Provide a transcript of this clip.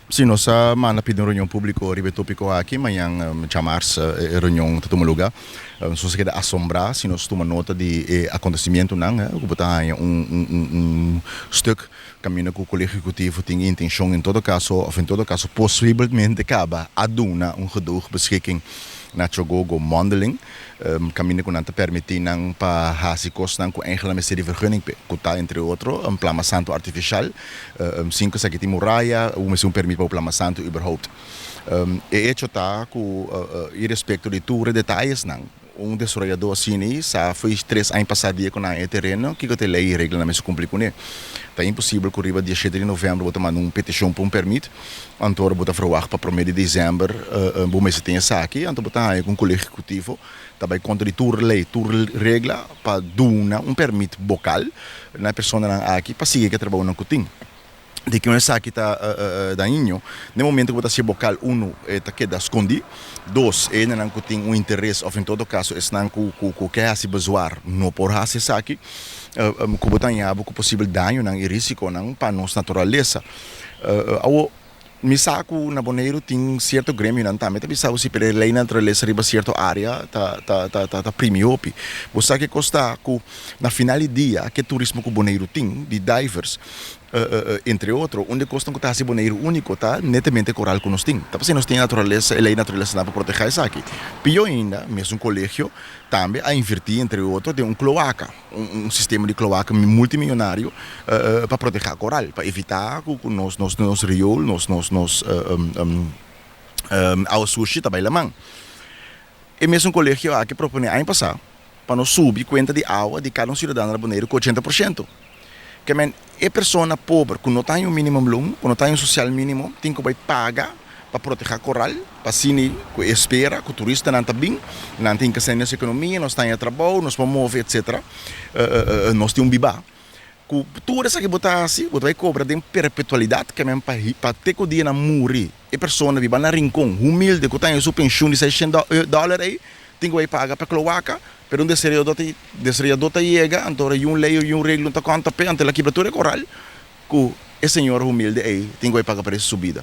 Si, nos a manda pidi un reunion públiko riba e tópiko aki, mañan djamars e reunion ta tuma lugá. Nos a keda asombrá si nos tuma nota di e akontesimentunan, ku bo ta haña un stuk kaminda ku Kolegio Ehekutivo tin e intenshon en todo kaso òf en todo kaso posiblemente kaba a duna un gedoogbeschikking na Chogogo mondeling, kaminda ku nan ta permití nan pa hasi kosnan ku eigenlijk nan mester di vergunning p'e, ku ta entre otro un plama santu artifishal, sin ku esaki tin muraya, bo mester un permit pa bo plama santu überhaupt. E echo ta ku irespekto di tur e detayesnan, un desaroyadó asina sa fo'i 3 aña pasá dia ku nan e tereno, kiko ta e lei i reglanan mester kumpli kuné. Ta imposibel ku riba dia 7 di novèmber bo ta manda un petishon pa un pèrmit, anto ora bo ta verwagt pa 1 di desèmber bo mester tin esaki, anto bo ta haña ku un kolegio ehekutivo ta bai kontra di tur lei, tur regla pa duna un pèrmit bokal na e personanan aki pa sigui ku e trabounan ku tin. Di ku esaki ta dañino, na e momento ku bo ta hasi bokal, unu, e ta keda skondí, dos, e hendenan ku tin un interes òf en todo kaso esnan ku ke hasi bezwaar no por hasi esaki, ku bo ta haña bo ku posibel dañonan i risikonan pa nos naturalesa. Awor, mi sa ku na Boneiru tin sierto gremionan tambe ta bisa bo si, pero e lei naturalesa riba sierto área ta primi hopi. Bo sa ke kos ta ku na final di dia ke turismo ku Boneiru tin di divers, entre otro, un di e kosnan ku ta hasi Boneiru úniko ta netamente koral ku nos tin. Ta pasobra nos tin naturalesa, e lei naturalesa nan pa protehá esaki. Pió ainda, mesun kolegio tambe a invertí entre otro den un kloaka, un sistema di kloaka multimillonario pa protehá koral, pa evitá ku nos riool, nos awa sushi ta bai laman. E mesun kolegio aki proponé aña pasá pa nos subi kuenta di awa di kada un siudadano na Boneiru ku 80%. Ke men e persona pober ku no ta haña un minimumloon, ku no ta haña un sosial mínimo, tin ku bai paga pa protehá koral, pa asina ku e spera ku turistanan ta bin, nan tin ke nos ekonomia, nos ta haña trabou, nos por move, etcétera. Nos tin un bibá. Ku tur esaki bo ta hasi, bo ta bai kobra den perpetualidat, ke men pa te ku dia nan muri, e persona biba na Rincon, humilde, ku ta haña su penshun di 600 dòler ei, tin ku bai paga pa kloaka, pero un desaroyadó ta yega, anto ora un lei o un regla ta konta p'e, anto el a kibra tur e koral, ku e señor humilde ei tin ku bai paga pa su bida.